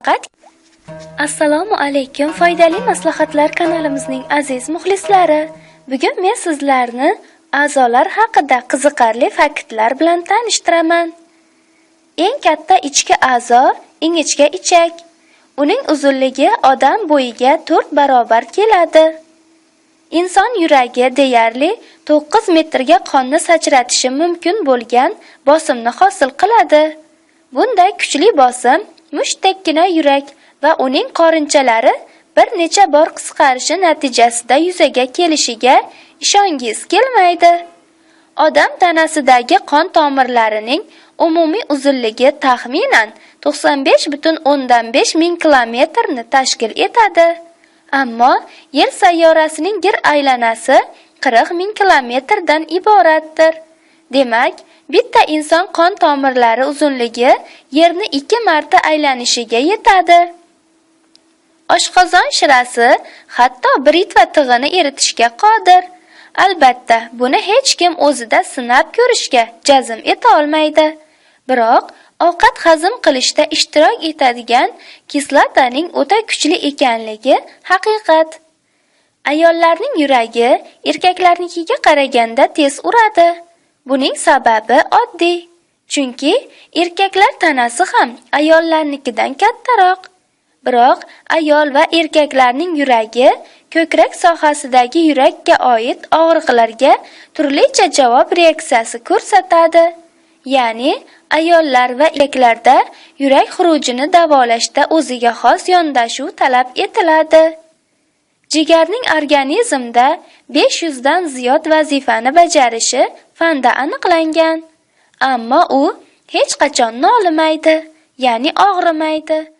Faqat Assalomu alaykum, foydali maslahatlar kanalimizning aziz muxlislari. Bugun men sizlarni a'zolar haqida qiziqarli faktlar bilan tanishtiraman. Eng katta ichki a'zo ingichka ichak. Uning uzunligi odam bo'yiga 4 barobar keladi. Inson yuragi deyarli 9 metrga qonni sachratishi mumkin bo'lgan bosimni hosil qiladi. Bunday kuchli bosim mushtdekkina yurak va uning qorinchalari bir necha bor qisqarishi natijasida yuzaga kelishiga ishongiz kelmaydi. Odam tanasidagi qon tomirlarining umumiy uzunligi taxminan 95,5 ming kilometrni tashkil etadi. Ammo Yer sayyorasining gir aylanasi 40 ming kilometrdan iboratdir. Demak, bitta inson qon tomirlari uzunligi Yerni 2 marta aylanishiga yetadi. Oshqozon shirasi hatto britva tig'ini eritishga qodir. Albatta, buni hech kim o'zida sinab ko'rishga jazm eta olmaydi. Biroq ovqat hazm qilishda ishtirok etadigan kislotaning o'ta kuchli ekanligi haqiqat. Ayollarning yuragi erkaklarnikiga qaraganda tez uradi. Buning sababi oddiy. Chunki erkaklar tanasi ham ayollarnikidan kattaroq. Biroq ayol va erkaklarning yuragi ko'krak sohasidagi yurakka oid og'riqlarga turlicha javob reaksiyasi ko'rsatadi. Ya'ni ayollar va erkaklarda yurak xurujini davolashda o'ziga xos yondashuv talab etiladi. Jigarning organizmda 500 dan ziyod vazifani bajarishi fanda aniqlangan. Ammo u hech qachon nolimaydi, ya'ni og'rimaydi.